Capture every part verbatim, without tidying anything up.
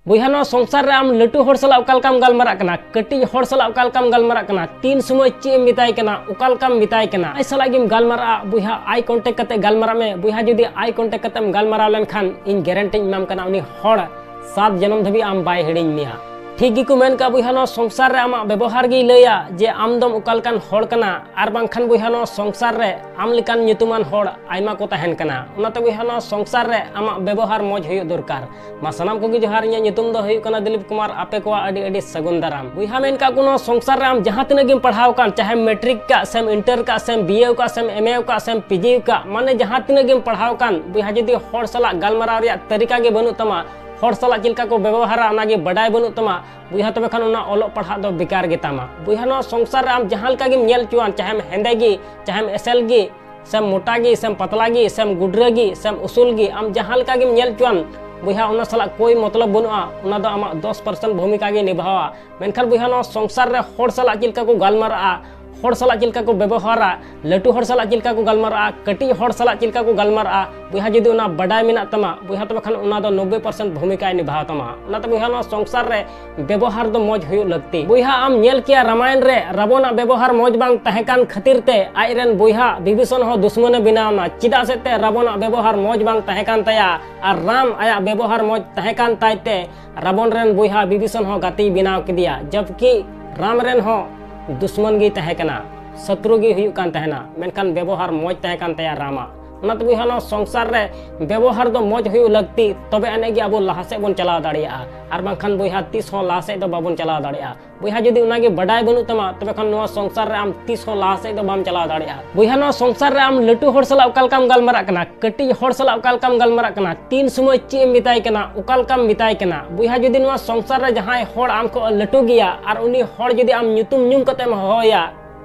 ᱵᱚᱭᱦᱟ, ᱱᱚᱣᱟ ᱥᱚᱝᱥᱟᱨ ᱨᱮ ᱟᱢ ᱞᱟᱹᱴᱩ ᱦᱚᱲ ᱥᱟᱞᱟᱜ ᱚᱠᱟ ᱞᱮᱠᱟᱢ ᱜᱟᱞᱢᱟᱨᱟᱜ ᱠᱟᱱᱟ, ᱠᱟᱹᱴᱤᱡ ᱦᱚᱲ ᱥᱟᱞᱟᱜ ᱚᱠᱟ ᱞᱮᱠᱟᱢ ᱜᱟᱞᱢᱟᱨᱟᱜ ᱠᱟᱱᱟ, ᱛᱤᱱ ᱥᱚᱢᱚᱭ ᱪᱮᱫ ᱮᱢ ᱢᱮᱛᱟᱭ ᱠᱟᱱᱟ, ᱚᱠᱟ ᱞᱮᱠᱟᱢ ᱢᱮᱛᱟᱭ ᱠᱟᱱᱟ, ᱡᱟᱦᱟᱸᱭ ᱥᱟᱞᱟᱜ ᱜᱮᱢ ᱜᱟᱞᱢᱟᱨᱟᱜᱼᱟ ᱵᱚᱭᱦᱟ, eye contact ᱠᱟᱛᱮ ᱜᱟᱞᱢᱟᱨᱟᱜ ᱢᱮ᱾ ᱵᱚᱭᱦᱟ, ᱡᱩᱫᱤ eye contact ᱠᱟᱛᱮᱢ ᱜᱟᱞᱢᱟᱨᱟᱣ ᱞᱮᱱᱠᱷᱟᱱ ᱤᱧ guarantee ᱤᱧ ᱮᱢᱟᱢ ᱠᱟᱱᱟ, ᱩᱱᱤ ᱦᱚᱲ ᱥᱟᱛ ᱡᱚᱱᱚᱢ ᱫᱷᱟᱹᱵᱤᱡ ᱟᱢ ᱵᱟᱭ ᱦᱤᱲᱤᱧ ᱢᱮᱭᱟ᱾ ᱴᱷᱤᱠ ᱜᱮᱠᱚ ᱢᱮᱱ ᱠᱟᱜᱼᱟ ᱵᱚᱭᱦᱟ, ᱱᱚᱣᱟ ᱥᱚᱝᱥᱟᱨ ᱨᱮ ᱟᱢᱟᱜ ᱵᱮᱵᱚᱦᱟᱨ ᱜᱮᱭ ᱞᱟᱹᱭᱟ ᱡᱮ ᱟᱢ ᱫᱚᱢ ᱚᱠᱟ ᱞᱮᱠᱟᱱ ᱦᱚᱲ ᱠᱟᱱᱟ, ᱟᱨ ᱵᱟᱝᱠᱷᱟᱱ ᱵᱚᱭᱦᱟ, ᱱᱚᱣᱟ ᱥᱚᱝᱥᱟᱨ ᱨᱮ ᱟᱢ ᱞᱮᱠᱟᱱ ᱧᱩᱛᱩᱢᱟᱱ ᱦᱚᱲ ᱟᱭᱢᱟ ᱠᱚ ᱛᱟᱦᱮᱱ ᱠᱟᱱᱟ᱾ ᱚᱱᱟᱛᱮ ᱵᱚᱭᱦᱟ, ᱱᱚᱣᱟ ᱥᱚᱝᱥᱟᱨ ᱨᱮ ᱟᱢᱟᱜ ᱵᱮᱵᱚᱦᱟᱨ ᱢᱚᱡᱽ ᱦᱩᱭᱩᱜ ᱫᱚᱨᱠᱟᱨ᱾ ᱢᱟ ᱥᱟᱱᱟᱢ ᱠᱚᱜᱮ ᱡᱚᱦᱟᱨ, ᱤᱧᱟᱹᱜ ᱧᱩᱛᱩᱢ ᱫᱚ ᱦᱩᱭᱩᱜ ᱠᱟᱱᱟ ᱫᱤᱞᱤᱯ ᱠᱩᱢᱟᱨ, ᱟᱯᱮ ᱠᱚᱣᱟᱜ ᱟᱹᱰᱤ ᱟᱹᱰᱤ ᱥᱟᱹᱜᱩᱱ ᱫᱟᱨᱟᱢ᱾ ᱵᱚᱭᱦᱟ, ᱢᱮᱱ ᱠᱟᱜ ᱠᱚ, ᱱᱚᱣᱟ ᱥᱚᱝᱥᱟᱨ ᱨᱮ ᱟᱢ ᱡᱟᱦᱟᱸ ᱛᱤᱱᱟᱹᱜ ᱜᱮᱢ ᱯᱟᱲᱦᱟᱣ ᱠᱟᱱ, ᱪᱟᱦᱮᱢ ᱢᱮᱴᱨᱤᱠ ᱠᱟᱜ, ᱥᱮᱢ ᱤᱱᱴᱟᱨ ᱠᱟᱜ, ᱥᱮᱢ ᱵᱤᱭᱮ ᱠᱟᱜ, ᱥᱮᱢ ᱮᱢᱮ ᱠᱟᱜ, ᱥᱮᱢ ᱯᱤᱡᱤ ᱠᱟᱜ, ᱢᱟᱱᱮ ᱡᱟᱦᱟᱸ ᱛᱤᱱᱟᱹᱜ ᱜᱮᱢ ᱯᱟᱲᱦᱟᱣ ᱠᱟᱱ ᱵᱚᱭᱦᱟ, ᱡᱩᱫᱤ ᱦᱚᱲ ᱥᱟᱞᱟᱜ ᱜᱟᱞᱢᱟᱨᱟᱣ ᱨᱮᱭᱟᱜ ᱛᱟᱹᱨᱤᱠᱟ ᱜᱮ ᱵᱟᱹᱱᱩᱜ ᱛᱟᱢᱟ, ᱦᱚᱲ ᱥᱟᱞᱟᱜ ᱪᱮᱫ ᱞᱮᱠᱟ ᱠᱚ ᱵᱮᱵᱚᱦᱟᱨᱟ ᱚᱱᱟ ᱜᱮ ᱵᱟᱰᱟᱭ ᱵᱟᱹᱱᱩᱜ ᱛᱟᱢᱟ ᱵᱚᱭᱦᱟ, ᱛᱚᱵᱮ ᱠᱷᱟᱱ ᱚᱱᱟ ᱚᱞᱚᱜ ᱯᱟᱲᱦᱟᱜ ᱫᱚ ᱵᱮᱠᱟᱨ ᱜᱮ ᱛᱟᱢᱟ᱾ ᱵᱚᱭᱦᱟ, ᱱᱚᱣᱟ ᱥᱚᱝᱥᱟᱨ ᱨᱮ ᱟᱢ ᱡᱟᱦᱟᱸ ᱞᱮᱠᱟ ᱜᱮᱢ ᱧᱮᱞ ᱦᱚᱪᱚᱣᱟᱱ, ᱪᱟᱦᱮᱢ ᱦᱮᱸᱫᱮ ᱜᱮ, ᱪᱟᱦᱮᱢ ᱮᱥᱮᱞ ᱜᱮ, ᱥᱮᱢ ᱢᱚᱴᱟ ᱜᱮ, ᱥᱮᱢ ᱯᱟᱛᱞᱟ ᱜᱮ, ᱥᱮᱢ ᱜᱩᱰᱨᱟᱹ ᱜᱮ, ᱥᱮᱢ ᱩᱥᱩᱞ ᱜᱮ, ᱟᱢ ᱡᱟᱦᱟᱸ ᱞᱮᱠᱟ ᱜᱮᱢ ᱧᱮᱞ ᱦᱚᱪᱚᱣᱟᱱ ᱵᱚᱭᱦᱟ, ᱚᱱᱟ ᱥᱟᱞᱟᱜ ᱠᱳᱭ ᱢᱚᱛᱞᱚᱵ ᱵᱟᱹᱱᱩᱜᱼᱟ, ᱚᱱᱟ ᱫᱚ ᱟᱢᱟᱜ ᱫᱚᱥ percent ᱵᱷᱩᱢᱤᱠᱟ ᱜᱮ ᱱᱤᱵᱷᱟᱣᱟ᱾ ᱢᱮᱱᱠᱷᱟᱱ ᱵᱚᱭᱦᱟ, ᱱᱚᱣᱟ ᱥᱚᱝᱥᱟᱨ ᱨᱮ ᱦᱚᱲ ᱥᱟᱞᱟᱜ ᱪᱮᱫ ᱞᱮᱠᱟ ᱠᱚ ᱜᱟᱞᱢᱟᱨᱟᱜᱼᱟ, ᱦᱚᱲ ᱥᱟᱞᱟᱜ ᱪᱮᱫ ᱞᱮᱠᱟ ᱠᱚ ᱵᱮᱵᱚᱦᱟᱨᱟ, ᱞᱟᱹᱴᱩ ᱦᱚᱲ ᱥᱟᱞᱟᱜ ᱪᱮᱫ ᱞᱮᱠᱟ ᱠᱚ ᱜᱟᱞᱢᱟᱨᱟᱜᱼᱟ, ᱠᱟᱹᱴᱤᱡ ᱦᱚᱲ ᱥᱟᱞᱟᱜ ᱪᱮᱫ ᱞᱮᱠᱟ ᱠᱚ ᱜᱟᱞᱢᱟᱨᱟᱜᱼᱟ, ᱵᱚᱭᱦᱟ, ᱡᱩᱫᱤ ᱚᱱᱟ ᱵᱟᱰᱟᱭ ᱢᱮᱱᱟᱜ ᱛᱟᱢᱟ ᱵᱚᱭᱦᱟ, ᱛᱚᱵᱮ ᱠᱷᱟᱱ ᱚᱱᱟ ᱫᱚ ᱱᱚᱵᱵᱳᱭ percent ᱵᱷᱩᱢᱤᱠᱟᱭ ᱱᱤᱵᱷᱟᱣ ᱛᱟᱢᱟ᱾ ᱚᱱᱟᱛᱮ ᱵᱚᱭᱦᱟ, ᱱᱚᱣᱟ ᱥᱚᱝᱥᱟᱨ ᱨᱮ ᱵᱮᱵᱚᱦᱟᱨ ᱫᱚ ᱢᱚᱡᱽ ᱦᱩᱭᱩᱜ ᱞᱟᱹᱠᱛᱤ᱾ ᱵᱚᱭᱦᱟ, ᱟᱢ ᱧᱮᱞ ᱠᱮᱭᱟ ᱨᱟᱢᱟᱭᱚᱱ ᱨᱮ ᱨᱟᱵᱚᱱᱟᱜ ᱵᱮᱵᱚᱦᱟᱨ ᱢᱚᱡᱽ ᱵᱟᱝ ᱛᱟᱦᱮᱸ ᱠᱟᱱ ᱠᱷᱟᱹᱛᱤᱨ ᱛᱮ ᱟᱡ ᱨᱮᱱ ᱵᱚᱭᱦᱟ ᱵᱤᱵᱷᱤᱥᱚᱱ ᱦᱚᱸ ᱫᱩᱥᱢᱟᱱᱮ ᱵᱮᱱᱟᱣ ᱮᱱᱟ᱾ ᱪᱮᱫᱟᱜ ᱥᱮ ᱛᱮ ᱨᱟᱵᱚᱱᱟᱜ ᱵᱮᱵᱚᱦᱟᱨ ᱢᱚᱡᱽ ᱵᱟᱝ ᱛᱟᱦᱮᱸ ᱠᱟᱱ ᱛᱟᱭᱟ, ᱟᱨ ᱨᱟᱢ ᱟᱭᱟᱜ ᱵᱮᱵᱚᱦᱟᱨ ᱢᱚᱡᱽ ᱛᱟᱦᱮᱸ ᱠᱟᱱ ᱛᱟᱭ ᱛᱮ ᱨᱟᱵᱚᱱ ᱨᱮᱱ ᱵᱚᱭᱦᱟ ᱵᱤᱵᱷᱤᱥᱚᱱ ᱦᱚᱸ ᱜᱟᱛᱮᱭ ᱵᱮᱱᱟᱣ ᱠᱮᱫᱮᱭᱟ, ᱡᱚᱵᱠᱤ ᱨᱟᱢ ᱨᱮᱱ ᱦᱚᱸ ᱫᱩᱥᱢᱟᱱ ᱜᱮᱭ ᱛᱟᱦᱮᱸ ᱠᱟᱱᱟ, ᱥᱚᱛᱨᱩ ᱜᱮᱭ ᱦᱩᱭᱩᱜ ᱠᱟᱱ ᱛᱟᱦᱮᱱᱟ, ᱢᱮᱱᱠᱷᱟᱱ ᱵᱮᱵᱚᱦᱟᱨ ᱢᱚᱡᱽ ᱛᱟᱦᱮᱸ ᱠᱟᱱ ᱛᱟᱭᱟ ᱨᱟᱢᱟᱜ᱾ ᱚᱱᱟᱛᱮ ᱵᱚᱭᱦᱟ, ᱱᱚᱣᱟ ᱥᱚᱝᱥᱟᱨ ᱨᱮ ᱵᱮᱵᱚᱦᱟᱨ ᱫᱚ ᱢᱚᱡᱽ ᱦᱩᱭᱩᱜ ᱞᱟᱹᱠᱛᱤ, ᱛᱚᱵᱮ ᱟᱹᱱᱤᱡ ᱜᱮ ᱟᱵᱚ ᱞᱟᱦᱟ ᱥᱮᱫ ᱵᱚᱱ ᱪᱟᱞᱟᱣ ᱫᱟᱲᱮᱭᱟᱜᱼᱟ, ᱟᱨ ᱵᱟᱝᱠᱷᱟᱱ ᱵᱚᱭᱦᱟ, ᱛᱤᱥ ᱦᱚᱸ ᱞᱟᱦᱟ ᱥᱮᱫ ᱫᱚ ᱵᱟᱵᱚᱱ ᱪᱟᱞᱟᱣ ᱫᱟᱲᱮᱭᱟᱜᱼᱟ᱾ ᱵᱚᱭᱦᱟ, ᱡᱩᱫᱤ ᱚᱱᱟᱜᱮ ᱵᱟᱰᱟᱭ ᱵᱟᱹᱱᱩᱜ ᱛᱟᱢᱟ, ᱛᱚᱵᱮ ᱠᱷᱟᱱ ᱱᱚᱣᱟ ᱥᱚᱝᱥᱟᱨ ᱨᱮ ᱟᱢ ᱛᱤᱥ ᱦᱚᱸ ᱞᱟᱦᱟ ᱥᱮᱫ ᱫᱚ ᱵᱟᱢ ᱪᱟᱞᱟᱣ ᱫᱟᱲᱮᱭᱟᱜᱼᱟ᱾ ᱵᱚᱭᱦᱟ, ᱱᱚᱣᱟ ᱥᱚᱝᱥᱟᱨ ᱨᱮ ᱟᱢ ᱞᱟᱹᱴᱩ ᱦᱚᱲ ᱥᱟᱞᱟᱜ ᱚᱠᱟ ᱞᱮᱠᱟᱢ ᱜᱟᱞᱢᱟᱨᱟᱜ ᱠᱟᱱᱟ, ᱠᱟᱹᱴᱤᱡ ᱦᱚᱲ ᱥᱟᱞᱟᱜ ᱚᱠᱟ ᱞᱮᱠᱟᱢ ᱜᱟᱞᱢᱟᱨᱟᱜ ᱠᱟᱱᱟ, ᱛᱤᱱ ᱥᱚᱢᱚᱭ ᱪᱮᱫ ᱮᱢ ᱢᱮᱛᱟᱭ ᱠᱟᱱᱟ, ᱚᱠᱟ ᱞᱮᱠᱟᱢ ᱢᱮᱛᱟᱭ ᱠᱟᱱᱟ᱾ ᱵᱚᱭᱦᱟ, ᱡᱩᱫᱤ ᱱᱚᱣᱟ ᱥᱚᱝᱥᱟᱨ ᱨᱮ ᱡᱟᱦᱟᱸᱭ ᱦᱚᱲ ᱟᱢ ᱠᱷᱚᱱ ᱞᱟᱹᱴᱩ ᱜᱮᱭᱟ ᱟᱨ ᱩᱱᱤ ᱦᱚᱲ ᱡᱩᱫᱤ ᱟᱢ ᱧᱩᱛᱩᱢ ᱧᱩᱢ ᱠᱟᱛᱮᱢ ᱦᱚᱦᱚᱣᱟᱭᱟ,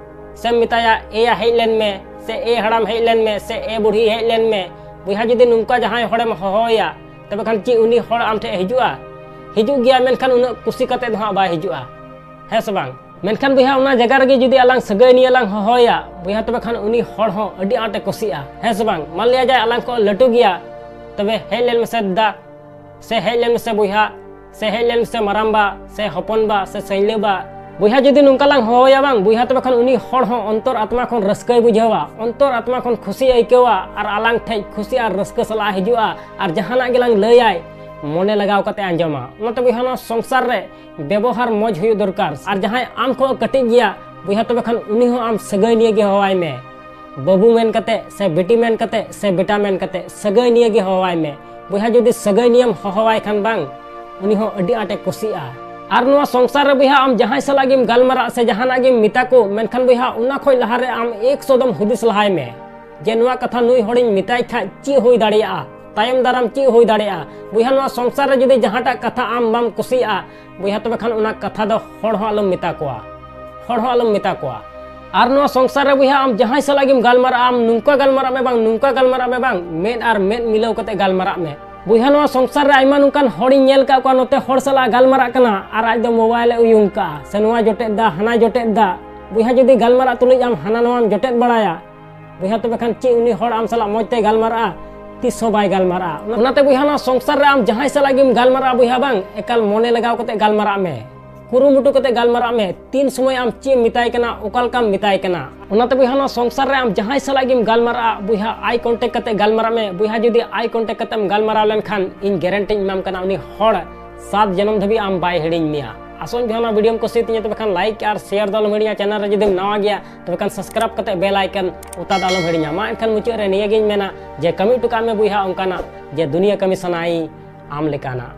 ᱥᱮᱢ ᱢᱮᱛᱟᱭᱟ, "ᱮᱭᱟ ᱦᱮᱡ ᱞᱮᱱ ᱢᱮ", ᱥᱮ "ᱮ ᱦᱟᱲᱟᱢ ᱦᱮᱡ ᱞᱮᱱ ᱢᱮ", ᱥᱮ "ᱮ ᱵᱩᱲᱦᱤ ᱦᱮᱡ ᱞᱮᱱ ᱢᱮ", ᱵᱚᱭᱦᱟ, ᱡᱩᱫᱤ ᱱᱚᱝᱠᱟ ᱡᱟᱦᱟᱸᱭ ᱦᱚᱲᱮᱢ ᱦᱚᱦᱚᱣᱟᱭᱟ, ᱛᱚᱵᱮ ᱠᱷᱟᱱ ᱪᱮᱫ ᱩᱱᱤ ᱦᱚᱲ ᱟᱢ ᱴᱷᱮᱱ ᱦᱤᱡᱩᱜᱼᱟ? ᱦᱤᱡᱩᱜ ᱜᱮᱭᱟ, ᱢᱮᱱᱠᱷᱟᱱ ᱩᱱᱟᱹᱜ ᱠᱩᱥᱤ ᱠᱟᱛᱮ ᱫᱚ ᱦᱟᱸᱜ ᱵᱟᱭ ᱦᱤᱡᱩᱜᱼᱟ, ᱦᱮᱸ ᱥᱮ ᱵᱟᱝ? ᱢᱮᱱᱠᱷᱟᱱ ᱵᱚᱭᱦᱟ, ᱚᱱᱟ ᱡᱟᱭᱜᱟ ᱨᱮᱜᱮ ᱡᱩᱫᱤ ᱟᱞᱟᱝ ᱥᱟᱹᱜᱟᱹᱭ ᱱᱤᱭᱮ ᱞᱟᱝ ᱦᱚᱦᱚᱭᱟ ᱵᱚᱭᱦᱟ, ᱛᱚᱵᱮ ᱠᱷᱟᱱ ᱩᱱᱤ ᱦᱚᱲ ᱦᱚᱸ ᱟᱹᱰᱤ ᱟᱸᱴᱮ ᱠᱩᱥᱤᱜᱼᱟ, ᱦᱮᱸ ᱥᱮ ᱵᱟᱝ? ᱢᱟᱱ ᱞᱤᱭᱟ ᱡᱟᱭ ᱟᱞᱟᱝ ᱠᱚ ᱞᱟᱹᱴᱩ ᱜᱮᱭᱟ, ᱛᱚᱵᱮ ᱦᱮᱡ ᱞᱮᱱ ᱢᱮᱥᱮ ᱫᱟ, ᱥᱮ ᱦᱮᱡ ᱞᱮᱱ ᱢᱮᱥᱮ ᱵᱚᱭᱦᱟ, ᱥᱮ ᱦᱮᱡ ᱞᱮᱱ ᱥᱮ ᱢᱟᱨᱟᱢᱵᱟ, ᱥᱮ ᱦᱚᱯᱚᱱᱵᱟ, ᱥᱮ ᱥᱟᱹᱧᱞᱟᱹᱵᱟ᱾ ᱵᱚᱭᱦᱟ, ᱡᱩᱫᱤ ᱱᱚᱝᱠᱟ ᱞᱟᱝ ᱦᱚᱦᱚᱣᱟᱭᱟ ᱵᱟᱝ ᱵᱚᱭᱦᱟ, ᱛᱚᱵᱮ ᱠᱷᱟᱱ ᱩᱱᱤ ᱦᱚᱲ ᱦᱚᱸ ᱚᱱᱛᱚᱨ ᱟᱛᱢᱟ ᱠᱷᱚᱱ ᱨᱟᱹᱥᱠᱟᱹᱭ ᱵᱩᱡᱷᱟᱹᱣᱟ, ᱚᱱᱛᱚᱨ ᱟᱛᱢᱟ ᱠᱷᱚᱱ ᱠᱷᱩᱥᱤ ᱟᱹᱭᱠᱟᱹᱣᱟ, ᱟᱨ ᱟᱞᱟᱝ ᱴᱷᱮᱡ ᱠᱷᱩᱥᱤ ᱟᱨ ᱨᱟᱹᱥᱠᱟᱹ ᱥᱟᱞᱟᱜ ᱦᱤᱡᱩᱜᱼᱟ, ᱟᱨ ᱡᱟᱦᱟᱱᱟᱜ ᱜᱮᱞᱟᱝ ᱞᱟᱹᱭᱟᱭ, ᱢᱚᱱᱮ ᱞᱟᱜᱟᱣ ᱠᱟᱛᱮ ᱟᱸᱡᱚᱢᱟ᱾ ᱚᱱᱟᱛᱮ ᱵᱚᱭᱦᱟ, ᱱᱚᱣᱟ ᱥᱚᱝᱥᱟᱨ ᱨᱮ ᱵᱮᱵᱚᱦᱟᱨ ᱢᱚᱡᱽ ᱦᱩᱭᱩᱜ ᱫᱚᱨᱠᱟᱨ᱾ ᱟᱨ ᱡᱟᱦᱟᱸᱭ ᱟᱢ ᱠᱷᱚᱱ ᱠᱟᱹᱴᱤᱡ ᱜᱮᱭᱟ ᱵᱚᱭᱦᱟ, ᱛᱚᱵᱮ ᱠᱷᱟᱱ ᱩᱱᱤ ᱦᱚᱸ ᱟᱢ ᱥᱟᱹᱜᱟᱹᱭ ᱱᱤᱭᱮ ᱜᱮ ᱦᱚᱦᱚᱣᱟᱭ ᱢᱮ᱾ ᱵᱟᱹᱵᱩ ᱢᱮᱱ ᱠᱟᱛᱮ ᱥᱮ ᱵᱤᱴᱤ ᱢᱮᱱ ᱠᱟᱛᱮ ᱥᱮ ᱵᱮᱴᱟ ᱢᱮᱱ ᱠᱟᱛᱮ ᱥᱟᱹᱜᱟᱹᱭ ᱱᱤᱭᱮ ᱜᱮ ᱦᱚᱦᱚᱣᱟᱭ ᱢᱮ᱾ ᱵᱚᱭᱦᱟ, ᱡᱩᱫᱤ ᱥᱟᱹᱜᱟᱹᱭ ᱱᱤᱭᱮᱢ ᱦᱚᱦᱚᱣᱟᱭ ᱠᱷᱟᱱ ᱵᱟᱝ, ᱩᱱᱤ ᱦᱚᱸ ᱟᱹᱰᱤ ᱟᱸᱴᱮ ᱠᱩᱥᱤᱜᱼᱟ᱾ ᱟᱨ ᱱᱚᱣᱟ ᱥᱚᱝᱥᱟᱨ ᱨᱮ ᱵᱚᱭᱦᱟ, ᱟᱢ ᱡᱟᱦᱟᱸᱭ ᱥᱟᱞᱟᱜ ᱜᱮᱢ ᱜᱟᱞᱢᱟᱨᱟᱜ ᱥᱮ ᱡᱟᱦᱟᱱᱟᱜ ᱜᱮᱢ ᱢᱮᱛᱟ ᱠᱚ, ᱢᱮᱱᱠᱷᱟᱱ ᱵᱚᱭᱦᱟ, ᱚᱱᱟ ᱠᱷᱚᱡ ᱞᱟᱦᱟᱨᱮ ᱟᱢ ᱮᱠᱥᱚ ᱫᱚᱢ ᱦᱩᱫᱤᱥ ᱞᱟᱦᱟᱭ ᱢᱮ ᱡᱮ ᱱᱚᱣᱟ ᱠᱟᱛᱷᱟ ᱱᱩᱭ ᱦᱚᱲᱤᱧ ᱢᱮᱛᱟᱭ ᱠᱷᱟᱡ ᱪᱮᱫ ᱦᱩᱭ ᱫᱟᱲᱮᱭᱟᱜᱼᱟ, ᱛᱟᱭᱚᱢ ᱫᱟᱨᱟᱢ ᱪᱮᱫ ᱦᱩᱭ ᱫᱟᱲᱮᱭᱟᱜᱼᱟ᱾ ᱵᱚᱭᱦᱟ, ᱱᱚᱣᱟ ᱥᱚᱝᱥᱟᱨ ᱨᱮ ᱡᱩᱫᱤ ᱡᱟᱦᱟᱸᱴᱟᱜ ᱠᱟᱛᱷᱟ ᱟᱢ ᱵᱟᱢ ᱠᱩᱥᱤᱭᱟᱜᱼᱟ ᱵᱚᱭᱦᱟ, ᱛᱚᱵᱮ ᱠᱷᱟᱱ ᱚᱱᱟ ᱠᱟᱛᱷᱟ ᱫᱚ ᱦᱚᱲ ᱦᱚᱸ ᱟᱞᱚᱢ ᱢᱮᱛᱟ ᱠᱚᱣᱟ, ᱦᱚᱲ ᱦᱚᱸ ᱟᱞᱚᱢ ᱢᱮᱛᱟ ᱠᱚᱣᱟ᱾ ᱟᱨ ᱱᱚᱣᱟ ᱥᱚᱝᱥᱟᱨ ᱨᱮ ᱵᱚᱭᱦᱟ, ᱟᱢ ᱡᱟᱦᱟᱸᱭ ᱥᱟᱞᱟᱜ ᱜᱮᱢ ᱜᱟᱞᱢᱟᱨᱟᱜᱼᱟ, ᱟᱢ ᱱᱚᱝᱠᱟ ᱜᱟᱞᱢᱟᱨᱟᱜ ᱢᱮ ᱵᱟᱝ, ᱱᱚᱝᱠᱟ ᱜᱟᱞᱢᱟᱨᱟᱜ ᱢᱮ ᱵᱟᱝ, ᱢᱮᱫ ᱟᱨ ᱢᱮᱫ ᱢᱤᱞᱟᱹᱣ ᱠᱟᱛᱮ ᱜᱟᱞᱢᱟᱨᱟᱜ ᱢᱮ᱾ ᱵᱚᱭᱦᱟ, ᱱᱚᱣᱟ ᱥᱚᱝᱥᱟᱨ ᱨᱮ ᱟᱭᱢᱟ ᱱᱚᱝᱠᱟᱱ ᱦᱚᱲᱤᱧ ᱧᱮᱞ ᱠᱟᱜ ᱠᱚᱣᱟ, ᱱᱚᱛᱮ ᱦᱚᱲ ᱥᱟᱞᱟᱜ ᱜᱟᱞᱢᱟᱨᱟᱜ ᱠᱟᱱᱟ ᱟᱨ ᱟᱡ ᱫᱚ ᱢᱳᱵᱟᱭᱤᱞ ᱮ ᱩᱭᱩᱝ ᱠᱟᱜᱼᱟ, ᱥᱮ ᱱᱚᱣᱟ ᱡᱚᱴᱮᱫ ᱫᱟ, ᱦᱟᱱᱟ ᱡᱚᱴᱮᱫ ᱫᱟ᱾ ᱵᱚᱭᱦᱟ, ᱡᱩᱫᱤ ᱜᱟᱞᱢᱟᱨᱟᱜ ᱛᱩᱞᱩᱡ ᱟᱢ ᱦᱟᱱᱟ ᱱᱚᱣᱟᱢ ᱡᱚᱴᱮᱫ ᱵᱟᱲᱟᱭᱟ ᱵᱚᱭᱦᱟ, ᱛᱚᱵᱮ ᱠᱷᱟᱱ ᱪᱮᱫ ᱩᱱᱤ ᱦᱚᱲ ᱟᱢ ᱥᱟᱞᱟᱜ ᱢᱚᱡᱽ ᱛᱮ ᱜᱟᱞᱢᱟᱨᱟᱜᱼᱟ? ᱛᱤᱥ ᱦᱚᱸ ᱵᱟᱭ ᱜᱟᱞᱢᱟᱨᱟᱜᱼᱟ᱾ ᱚᱱᱟᱛᱮ ᱵᱚᱭᱦᱟ, ᱱᱚᱣᱟ ᱥᱚᱝᱥᱟᱨ ᱨᱮ ᱟᱢ ᱡᱟᱦᱟᱸᱭ ᱥᱟᱞᱟᱜ ᱜᱮᱢ ᱜᱟᱞᱢᱟᱨᱟᱜᱼᱟ ᱵᱚᱭᱦᱟ ᱵᱟᱝ, ᱮᱠᱟᱞ ᱢᱚᱱᱮ ᱞᱟᱜᱟᱣ ᱠᱟᱛᱮ ᱜᱟᱞᱢᱟᱨᱟᱜ ᱢᱮ, ᱠᱩᱨᱩᱢᱩᱴᱩ ᱠᱟᱛᱮ ᱜᱟᱞᱢᱟᱨᱟᱜ ᱢᱮ᱾ ᱛᱤᱱ ᱥᱚᱢᱚᱭ ᱟᱢ ᱪᱮᱫ ᱮᱢ ᱢᱮᱛᱟᱭ ᱠᱟᱱᱟ, ᱚᱠᱟ ᱞᱮᱠᱟᱢ ᱢᱮᱛᱟᱭ ᱠᱟᱱᱟ᱾ ᱚᱱᱟᱛᱮ ᱵᱚᱭᱦᱟ, ᱱᱚᱣᱟ ᱥᱚᱝᱥᱟᱨ ᱨᱮ ᱟᱢ ᱡᱟᱦᱟᱸᱭ ᱥᱟᱞᱟᱜ ᱜᱮᱢ ᱜᱟᱞᱢᱟᱨᱟᱜᱼᱟ ᱵᱚᱭᱦᱟ, ᱟᱭ ᱠᱚᱱᱴᱮᱠᱴ ᱠᱟᱛᱮ ᱜᱟᱞᱢᱟᱨᱟᱜ ᱢᱮ᱾ ᱵᱚᱭᱦᱟ, ᱡᱩᱫᱤ ᱟᱭ ᱠᱚᱱᱴᱮᱠᱴ ᱠᱟᱛᱮᱢ ᱜᱟᱞᱢᱟᱨᱟᱣ ᱞᱮᱱᱠᱷᱟᱱ ᱤᱧ ᱜᱮᱨᱮᱱᱴᱤᱧ ᱮᱢᱟᱢ ᱠᱟᱱᱟ, ᱩᱱᱤ ᱦᱚᱲ ᱥᱟᱛ ᱡᱚᱱᱚᱢ ᱫᱷᱟᱹᱵᱤᱡ ᱟᱢ ᱵᱟᱭ ᱦᱤᱲᱤᱧ ᱢᱮᱭᱟ᱾ ᱟᱥᱚᱜ ᱟᱹᱧ ᱵᱚᱭᱦᱟ, ᱱᱚᱣᱟ ᱵᱷᱤᱰᱤᱭᱳᱢ ᱠᱩᱥᱤᱭᱟᱛᱤᱧᱟ, ᱛᱚᱵᱮ ᱠᱷᱟᱱ ᱞᱟᱭᱤᱠ ᱟᱨ ᱥᱮᱭᱟᱨ ᱫᱚ ᱟᱞᱚᱢ ᱦᱤᱲᱤᱧᱟ᱾ ᱪᱮᱱᱮᱞ ᱨᱮ ᱡᱩᱫᱤᱢ ᱱᱟᱣᱟ ᱜᱮᱭᱟ ᱛᱚᱵᱮ ᱠᱷᱟᱱ ᱥᱟᱵᱥᱠᱨᱟᱭᱤᱵ ᱠᱟᱛᱮ ᱵᱮᱞ ᱟᱭᱠᱚᱱ ᱚᱛᱟ ᱫᱚ ᱟᱞᱚᱢ ᱦᱤᱲᱤᱧᱟ᱾ ᱢᱟ ᱮᱱᱠᱷᱟᱱ ᱢᱩᱪᱟᱹᱫ ᱨᱮ ᱱᱤᱭᱟᱹ ᱜᱤᱧ ᱢᱮᱱᱟ ᱡᱮ ᱠᱟᱹᱢᱤ ᱦᱚᱴᱚ ᱠᱟᱜ ᱢᱮ ᱵᱚᱭᱦᱟ ᱚᱱᱠᱟᱱᱟᱜ ᱡᱮ ᱫᱩᱱᱤᱭᱟᱹ ᱠᱟᱹᱢᱤ ᱥᱟᱱᱟᱭᱤᱧ ᱟᱢ ᱞᱮᱠᱟᱱᱟᱜ᱾